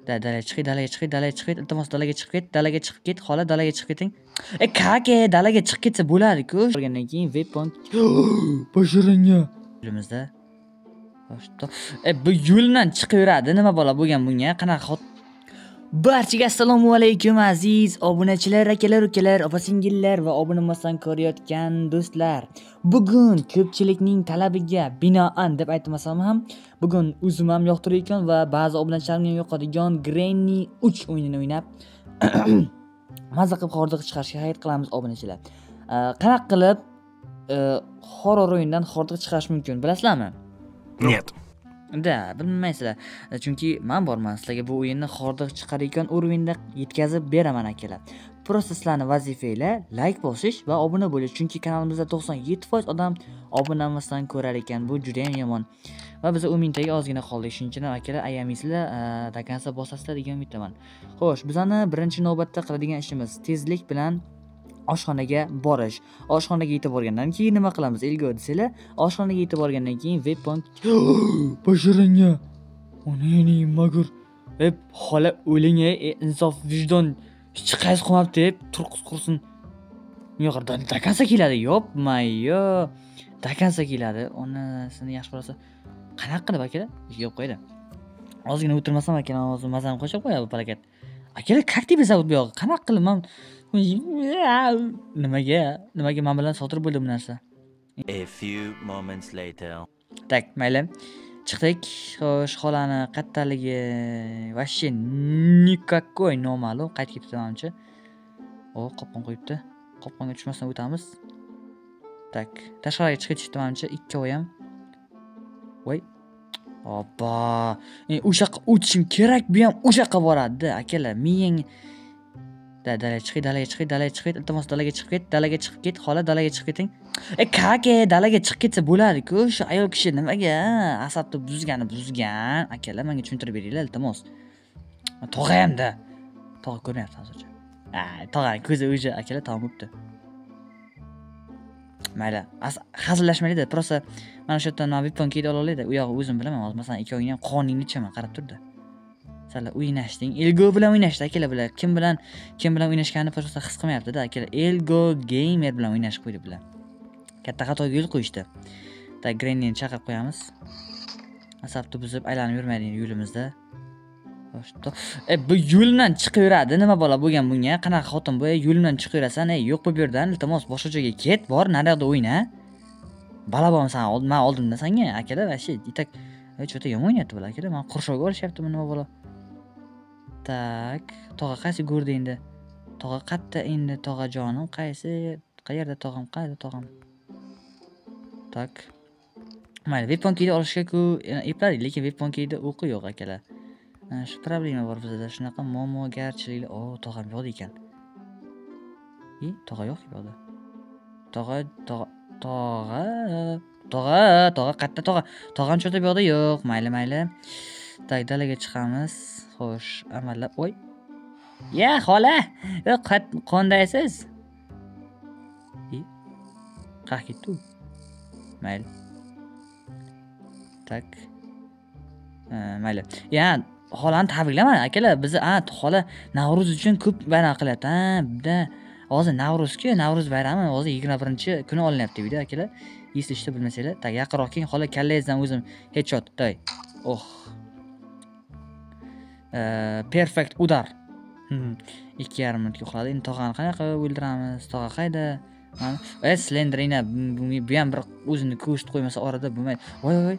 Dalaga chiqing, dalaga chiqing, dalaga chiqing, iltimos dalaga chiqib ket, dalaga chiqib ket, xola dalaga chiqib keting. E, kake, dalaga chiqib ketsa bo'ladi-ku. Borgandan keyin weapon basharanga. Yo'limizda. E, bu yo'ldan chiqaveradi. Nima bola bo'lgan bunga? Qanaqa? Barchaga assalomu alaykum aziz obunachilar, akalar, ukalar, opa-singillar va obuna bo'lmasdan ko'rayotgan do'stlar. Bugun ko'pchilikning talabiga binoan deb aytmasam ham, bugun o'zim ham yoqtirayotgan va ba'zi obunachilarimga ham yoqadigan Granny 3 o'yinini o'ynab maza qilib hordiq chiqarishga harakat qilamiz obunachilar. Qanaqa qilib horror o'yindan hordiq chiqarish mumkin, bilasizlarmi? Нет. Da, bilmaysizlar. Chunki men borman, sizlarga bu o'yinni hordiq chiqarayotgan o'rinda yetkazib beraman akalar. Prosta sizlarning vazifanglar like bosish va obuna bo'lish. Chunki kanalimizda 97% odam obuna bo'lmasdan ko'rar ekan. Bu juda ham yomon. Va biz 10 mingtaga ozgina qoldik. Shuning uchun akalar ayamaysizlar, dakansa bosasizlar degan umiddaman. Xo'sh, bizani birinchi navbatda qiladigan ishimiz tezlik bilan oshxonaga borish. Oshxonaga yetib borgandan keyin nima qilamiz? Elgo desanglar, oshxonaga yetib borgandan keyin weapon basharanga. Onani magur. Ey xola o'ling ey, insof vijdon hech qaysi qolmabdi deb turqis qursin. Yo'q, dakansa keladi. Yopma-yo. Dakansa keladi. Onasini yaxshi ko'rsa. Qanaqa qilib akalar? Yo'q qo'ydi. Ozgina o'tirmasam akalar hozir mazam qochib qo'yadi bu palakat. Akalar, как тебе зовут bu yo'q? Qanaqa qilib men nimaga? Nimaga men bilan sodir bo'ldi bu narsa? A few moments later. Tak, mayli. Chiqdik. Xo'sh, xolani qattaligi вообще никакой noma'lum. Qaytib ketibdi menimcha. O, qopqon qo'yibdi. Qopqonga tushmasdan o'tamiz. Tak, tashqariga chiqib ketishdi menimcha ikkovi ham. Voy. Obba. O'sha yoqqa o'tishim kerak, bu ham o'sha yoqqa boradi-da, akalar. Miyang dalaga chiqing, dalaga chiqing, dalaga chiqing, iltimos dalaga chiqib ket, dalaga chiqib ket, xola dalaga chiqib keting. E, kake, dalaga chiqib ketsa bo'ladi-ku. Shu ayol kishi nimaga asabni buzgani buzgan? Akalar, menga tushuntirib beringlar, iltimos. Tog'a hamda. Tog'a ko'rmayapti hozircha. Ha, tog'aning ko'zi o'sha akalar tamom bo'pti. Mayli, hazillashmaydi, prosta mana shu yerdan men weapon kiyib ola olaydi. U yog'i o'zim bilaman. Hozir masalan ikkovingni ham qoningni ichaman, qarab turdi. Sizlar o'ynashding. Elgo bilan o'ynashdi akalar bular. Kim bilan o'ynashganini prosta his qilmayapti-da akalar. Elgo Gamer bilan o'ynashib qo'ydi bular. Katta xatoga yo'l qo'yishdi. Tak, Grannyni chaqirib qo'yamiz. Asabni buzib aylanib yurmaydi yo'limizda. E, bu yo'ldan chiqaveradi. Nima bola bo'lgan bunga? Qanaqa xotin bu? Yo'ldan chiqaverasan, ey, yo'q bu yerdan, iltimos boshqa joyga ket, bor, nariyoqda o'yna. Bala bormi san, men oldimda senga, akalar, вообще, itak, cho'ta yomon o'ynayapti bular, akalar. Men qurshovga olishyaptimi nima bola? Tak, tog'a qaysi go'rda endi? Tog'a qatta endi, tog'a jonim, qaysi, qayerda tog'am, qayerda tog'am? Tak. Mayli, weapon keyni olishga-ku epladik, lekin weapon keyda o'qi yo'q akalar. Shu problema bor bizda, shunaqa muammogarchiliklar. O, tog'am yo'q ekan. E, tog'a yo'q bu yoqda. Tog'a, tog'a, tog'a, tog'a, tog'a qatta tog'a? Tog'am cho'ta bu yoqda yo'q. Mayli, mayli. Tak, dalaga chiqamiz. Xo'sh, amallab, voy. Ya, xola, qandaysiz? E, qayerga ketdi u? Mayli. Tak. Mayli. Ya, xolani tabriklaman akalar. Bizni, xola Navro'z uchun ko'p bayram qilyapti. Ha, da. Hozir Navro'z-ku, Navro'z bayrami hozir 21-kuni olinyapti video akalar. Esda ishda bilmasanglar. Tak, yaqinroq keling xola, kallangizdan o'zim headshot. Toy. Oh. Perfect udar. 2,5 minutga uxladi. Endi tog'ani qanaqa o'ldiramiz? Tog'a qayda? Mana, Slenderina bu ham bir o'zini ko'rsatib qo'ymasa orada bo'lmaydi. Voy voy.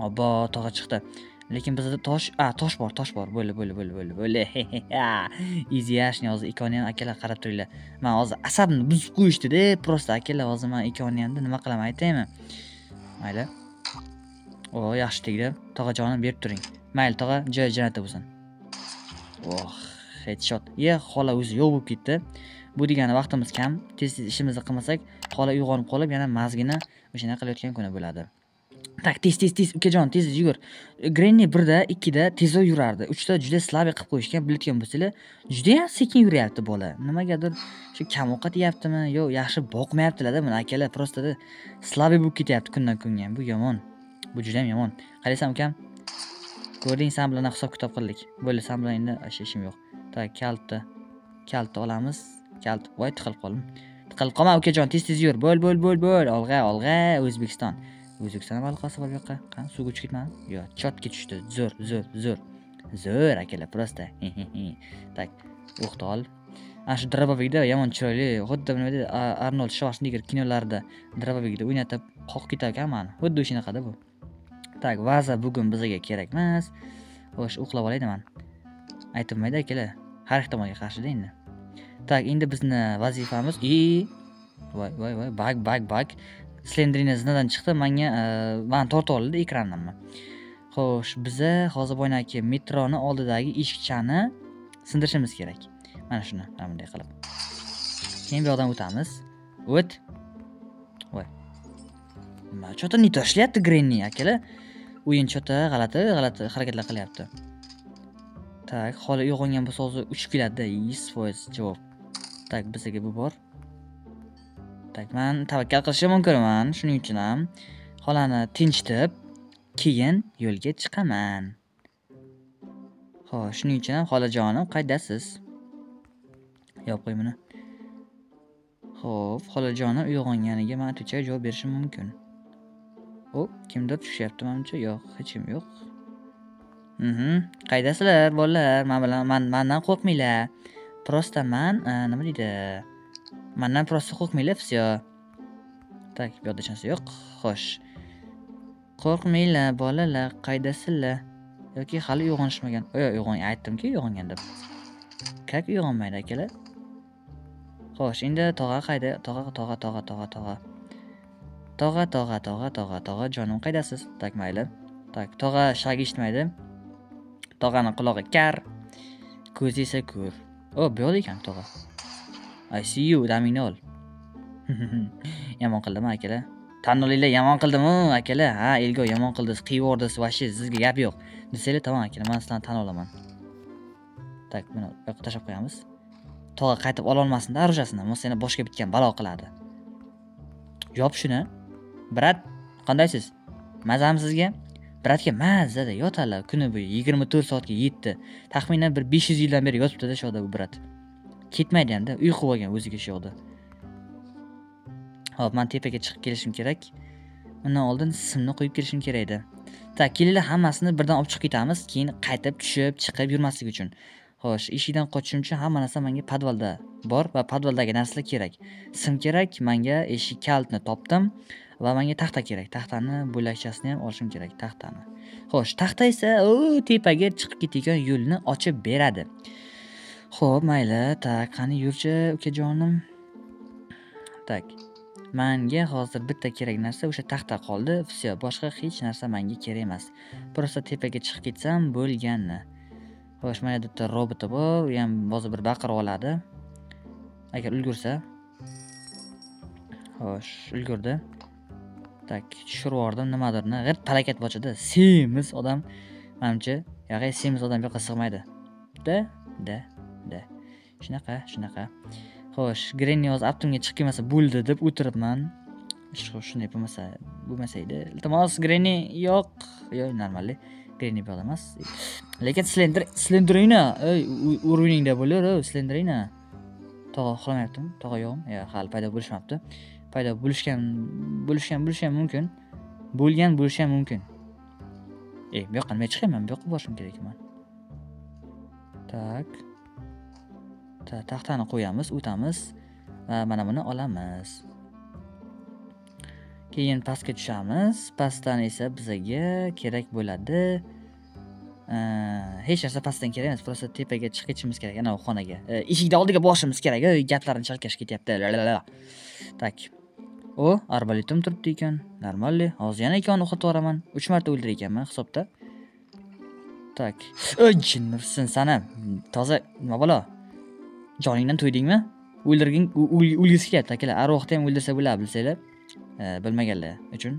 Obbo, tog'a chiqdi. Lekin bizda tosh, tosh bor, tosh bor. Bo'ldi, bo'ldi, bo'ldi, bo'ldi, bo'ldi. Easy yashni hozir ikkovini ham akalar qarab turinglar. Men hozir asabimni buzib qo'yishdi-da, prosta akalar hozir men ikkovini ham nima qilaman aytaymi? Mayli. O, yaxshi tegdi. Tog'ajonim berib turing. Mayli tog'a, joy jannatda bo'lsin. Oh, headshot. Ye, xola o'zi yo'q bo'lib ketdi. Bu degani vaqtimiz kam. Tez-tez ishimizni qilmasak, xola uyg'onib qolib, yana mazgina o'shana qilayotgan kuni bo'ladi. Tak, tez tez tez ukajon, tez yugur. Granny 1da, 2da tezroq yurardi. 3da juda slabey qilib qo'yishgan, bilayotgan bo'lsanglar, juda ham sekin yuryapti bola. Nimagadir shu kam ovqat yeyaptimi, yo yaxshi boqmayaptilar-da buni akalar, prosta slabey bo'lib ketyapti kundan kunga. Bu yomon. Bu juda ham yomon. Qaraysan ukam? Ko'rding, sen bilan hisob kitob qildik. Bo'ldi, sen bilan endi ishim yo'q. Tak, kaltni olamiz. Kalt, voy, tiqilib qoldim. Tiqilib qolma, ukajon, tez-tez yur. Bo'l, bo'l, bo'l, bo'l. Olg'a, olg'a, O'zbekiston. O'zbekiston aloqasi bor bu yoqqa. Qani, suvga tushib ketmadimi? Yo'q, chotga tushdi. Zo'r, zo'r, zo'r. Zo'r akalar, prosta. Tak, o'qni ol. Ana shu Drobovikda yomon chiroyli, xuddi nima deydi, Arnold Shvarsenegger kinolarida Drobovikda o'ynatib qoqib ketar ekan mani. Xuddi o'shanaqada bu. Tak, vaza bugun bizga kerak emas. Xo'sh, uxlab olaydi man. Aytilmaydi akalar. Har ehtimolga qarshida endi. Tak, endi bizni vazifamiz voy voy voy, bag bag bag. Slendrina zinadan chiqdi, menga meni tortib oldi ekrandan. Xo'sh, biza hozir boynaki metroni oldidagi eshikchani sindirishimiz kerak. Mana shuni, mana bunday qilib. Keyin bu yoqdan o'tamiz. O't. Voy. Nima, chota ne tashlayapti Granny akalar. O'yin chota g'alati, g'alati harakatlar qilyapti. Tak, holi uyg'ongan bo'lsa hozir uchib keladi-da, 100% javob. Tak, bizga bu bor. Tak, men tavakkal qilishim mumkin man, shuning uchun ham xolani tinchitib, keyin yo'lga chiqaman. Xo'sh, shuning uchun ham xolajonim, qaydasiz? Yop qo'y buni. Xo'p, xolajonim uyg'onganiga men atuvchiga javob berishim mumkin. O, kimdir tushyapti menimcha? Yo'q, hech kim yo'q. Qaydasizlar, bolalar? Men bilan mendan qo'rqmanglar. Prosta men, nima deydi? Mendan prosta qo'rqmanglar, vsyo. Tak, bu yoqda hech narsa yo'q. Xo'sh. Qo'rqmanglar, bolalar, qaydasizlar? Yoki hali uyg'onishmagan. Yo'q, uyg'on, aytdim-ku uyg'ongan deb. Kak uyg'onmaydi akalar. Xo'sh, endi tog'a qayda? Tog'a, tog'a, tog'a, tog'a, tog'a. Tog'a, tog'a, tog'a, tog'a, tog'a, jonim qaydasiz? Tak, mayli. Tak, tog'a shag eshitmaydi. Tog'aning qulog'i kar, ko'zi esa ko'r. O, bu yoqda ekan tog'a. I see you, damingni ol. Yomon qildim akalar. Tan olinglar, yomon qildim-u akalar. Ha, Elgo yomon qildingiz, qiyib yubordingiz, vashi sizga gap yo'q. Desanglar tamom akalar, men sizlarni tan olaman. Tak, buni bu yoqqa tashlab qo'yamiz. Tog'a qaytib ola olmasin-da arujasini, bo'lmasa yana boshga bitgan balo qiladi. Yop shuni. Brat, qandaysiz? Mazami sizga? Bratga mazada yotadi kuni bo'yi 24 soatga yetdi. Taxminan bir 500 yildan beri yotibdi-da shu yoqda bu brat. Ketmaydi hamda, uyqu olgan o'ziga shu yoqda. Hop, men tepaga chiqib kelishim kerak. Undan oldin simni qo'yib kelishim kerak edi. Tak, kelinglar hammasini birdan olib chiqib ketamiz, keyin qaytib tushib, chiqib yurmaslik uchun. Xo'sh, eshikdan qochishim uchun hamma narsa menga podvalda bor va podvaldagi narsalar kerak. Sim kerak, menga eshik kalitni topdim va menga taxta kerak. Taxtani bo'lakchasini ham olishim kerak, taxtani. Xo'sh, taxta esa u tepaga chiqib ketadigan yo'lni ochib beradi. Xo'p, mayli, tak, qani yurchi ukajonim. Tak. Menga hozir bitta kerak narsa o'sha taxta qoldi. Vsyo, boshqa hech narsa menga kerak emas. Prosta tepaga chiqib ketsam bo'lgani. Xo'sh, mana bitta roboti bor, u ham hozir bir baqirib oladi. Agar ulgursa. Xo'sh, ulgurdi. Tak, tushirib yubordim nimadirni. G'irt palakat bochadi. Semiz odam, menimcha, yo'q, semiz odam bu yoqqa sig'maydi. Da, da, da. Shunaqa, shunaqa. Xo'sh, Granny hozir aptimga chiqib kelmasa bo'ldi deb o'tiribman. Shunday bo'lmasa, bo'lmasa edi. Iltimos, Granny yo'q. Yo'q, normalli. Granny bu yoqda emas. Lekin Slenderina, ey, uriningda bo'lar, ey, Slenderina. Tog'a uxlamayaptimi? Tog'a yo'qmi? Yo'q, hali paydo bo'lishmabdi. Paydo bo'lishgan, bo'lishgan, bo'lishi ham mumkin. Bo'lgan bo'lishi ham mumkin. Bu yoqqa nima chiqayman? Bu yoqqa borishim kerak man. Tak. Taxtani qo'yamiz, o'tamiz va mana buni olamiz. Keyin pastga tushamiz. Pastdan esa bizga kerak bo'ladi. Hech narsa pastdan kerak emas, prosta tepaga chiqib ketishimiz kerak, ana u xonaga. Eshikni oldiga borishimiz kerak. Ey, gaplarni chalkash ketyapti. Tak. O, arbaletim turibdi ekan. Normalli. Hozir yana ikkovini uxlatib yuboraman. 3 marta o'ldir ekanman hisobda. Tak. Ey, jinnirsin sani. Toza nima balo? Joningdan to'ydingmi? O'ldirgin, o'lgisi kelyapti akalar. Arvohni ham o'ldirsa bo'ladi, bilsanglar. Bilmaganlar uchun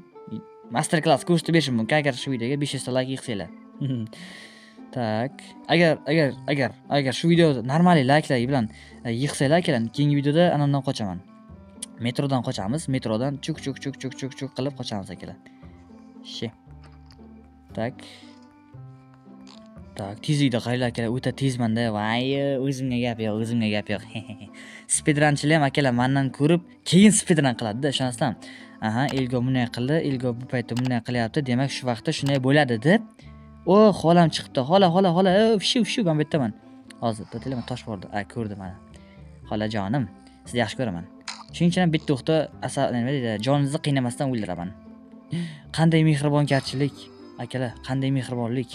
master klass ko'rsatib berishim mumkin agar shu videoga 500 ta like yig'sanglar. Tak, agar shu videoda normal likelar bilan yig'sanglar akalar, keyingi videoda anamdan qochaman. Metrodan qochamiz, metrodan chuk chuk chuk chuk chuk chuk qilib qochamiz akalar. She. Tak. Tak, tezlikda qaranglar akalar, o'ta tezmanda. Voy, o'zimga gap yo'q, o'zimga gap yo'q. Speedrunchilar ham akalar mendan ko'rib, keyin speedrun qiladi-da, ishonasizlarmi? Aha, Elgo bunday qildi, Elgo bu paytda bunday qilyapti, demak shu vaqtda shunday bo'ladi deb. O, xolam chiqibdi. Xola, xola, xola, shu, shu, men bu yerdaman. Hozir to'tilma tosh bordi. A, ko'rdi mana. Xolajonim, sizni yaxshi ko'raman. Shuning uchun ham bitta o'qda asal nima deydi, joningizni qiynamasdan o'ldiraman. Qanday mehribongarchilik, akalar, qanday mehribonlik.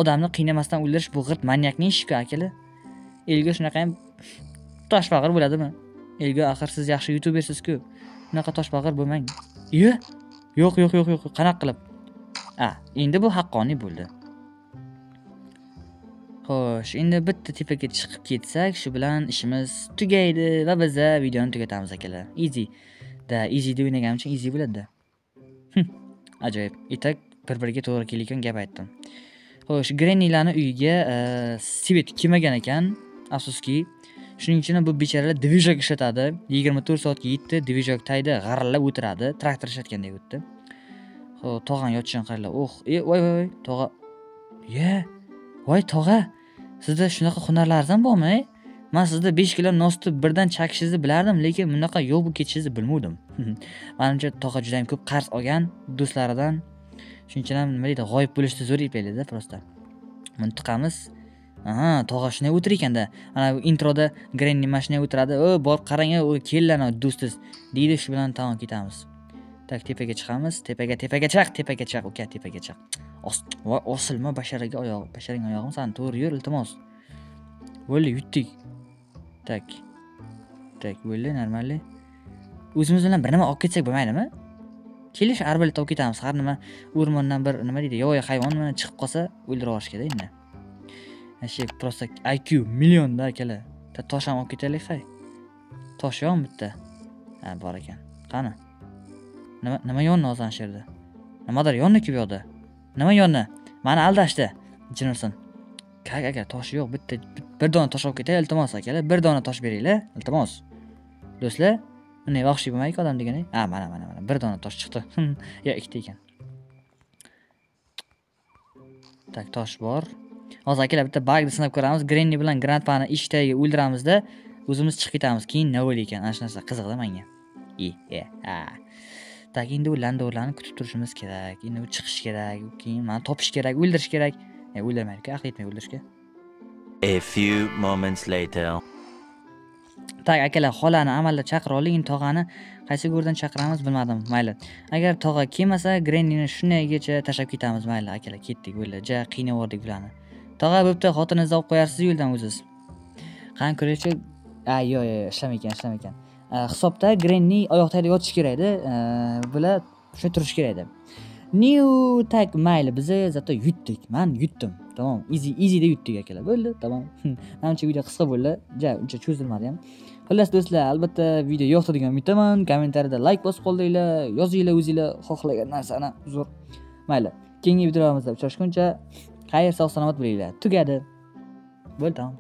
Odamni qiynamasdan o'ldirish bu g'irt manyakning ishi-ku, akalar. Elga shunaqa ham toshbag'ir bo'ladimi? Elga axir siz yaxshi youtubersiz-ku. Bunaqa toshbag'ir bo'lmang. Iye? Yo'q, yo'q, yo'q, yo'q, qanaqa qilib? A, endi bu haqqoniy bo'ldi. Xo'sh, endi bitta tepaga chiqib ketsak, shu bilan ishimiz tugaydi va biz videoni tugatamiz akalar. Easy. Da, easy deb o'ynaganim uchun easy bo'ladi-da. Ajoyib. Itak bir-biriga to'g'ri kelayotgan gap aytdim. Xo'sh, Grannylarni uyiga Svet kelmagan ekan, afsuski. Shuning uchun bu bechoralar dvijok ishlatadi. 24 soatga 7 dvijok tayda g'arillab o'tiradi, traktor ishlatgandek o'tdi. Xo'p, tog'ani yotishini qaranglar. Oh, voy voy voy, tog'a. Ye. Voy tog'a, sizda shunaqa hunarlaringiz ham bormi? Men sizda 5 kilo nosni birdan chakishingizni bilardim, lekin bunaqa yo'q bo'lib ketishingizni bilmovdim. Menimcha tog'a juda ham ko'p qarz olgan do'stlaridan. Shuning uchun ham nima deydi, g'oyib bo'lishni zo'r eplaydi-da prosta. Buni tiqamiz. Aha, tog'a shunday o'tir ekanda. Ana bu introda Granny mana shunday o'tiradi. O, borib qarang, o, keldi ana do'stingiz deydi, shu bilan tamom ketamiz. Tak, tepaga chiqamiz. Tepaga, tepaga chiq, tepaga chiq, uka, tepaga chiq. Voy, osilma basharaga oyog'i, basharang oyog'im san, to'g'ri yur, iltimos. Bo'ldi, yutdik. Tak. Tak, bo'ldi, normalli. O'zimiz bilan bir nima olib ketsak bo'lmaydimi? Kelish arbalet olib ketamiz. Har nima o'rmondan bir nima deydi, yovvoyi hayvon mana chiqib qolsa o'ldirib yuborish kerak endi. Shu prosta IQ millionda akalar. Ta tosh ham olib ketaylik, hay. Tosh yo'qmi bitta? Ha, bor ekan. Qani? Nima, nima yondi hozir shu yerda? Nimadir yondi-ku bu yoqda. Nima yondi? Meni aldashdi. Jinursin. Kak aka, tosh yo'q, bitta bir dona tosh olib ketay, iltimos akalar, bir dona tosh beringlar, iltimos. Do'stlar, bunday vahshiy bo'lmaylik odam degani. Ha, mana, mana, mana, bir dona tosh chiqdi. Ya ikkita ekan. Tak, tosh bor. Hozir akalar bitta bagni sinab ko'ramiz. Granny bilan Grandpa'ni eshik tagiga o'ldiramizda, o'zimiz chiqib ketamiz. Keyin nima bo'lar ekan? Ana shu narsa qiziqda menga. Ha. Tak, endi u landorlarni kutib turishimiz kerak. Endi u chiqish kerak, keyin meni topish kerak, o'ldirish kerak. O'ldirmaylik, aql yetmay o'ldirishga. A few moments later. Tak, akalar, xolani amalda chaqira oling. Endi tog'ani qaysi go'rdan chaqiramiz bilmadim. Mayli. Agar tog'a kelmasa, Grannyni shundaygacha tashlab ketamiz. Mayli, akalar, ketdik, bo'ldi. Ja qiynab yubordik bularni. Tog'a, bo'pti, xotiningizni olib qo'yarsiz yo'ldan o'ziz. Qani ko'raychi. A, yo'q, yo'q, yo'q, ishlamaykan, ishlamaykan. Hisobda Granny oyoq tagida yotish kerak edi. Bular shu turish kerak edi. New tak, mayli, biz zato yutdik. Men yutdim. Tamom, easy, easy deb yutdik akalar. Bo'ldi, tamom. Menimcha video qisqa bo'ldi. Ja, uncha cho'zilmadi ham. Xullas do'stlar, albatta video yoqdi degan umiddaman. Kommentariyada like bosib qoldinglar, yozinglar o'zinglar xohlagan narsani. Zo'r. Mayli, keyingi videolarimizda uchrashguncha xayr, sog' salomat bo'linglar. Tugadi. Bo'ldi, tamom.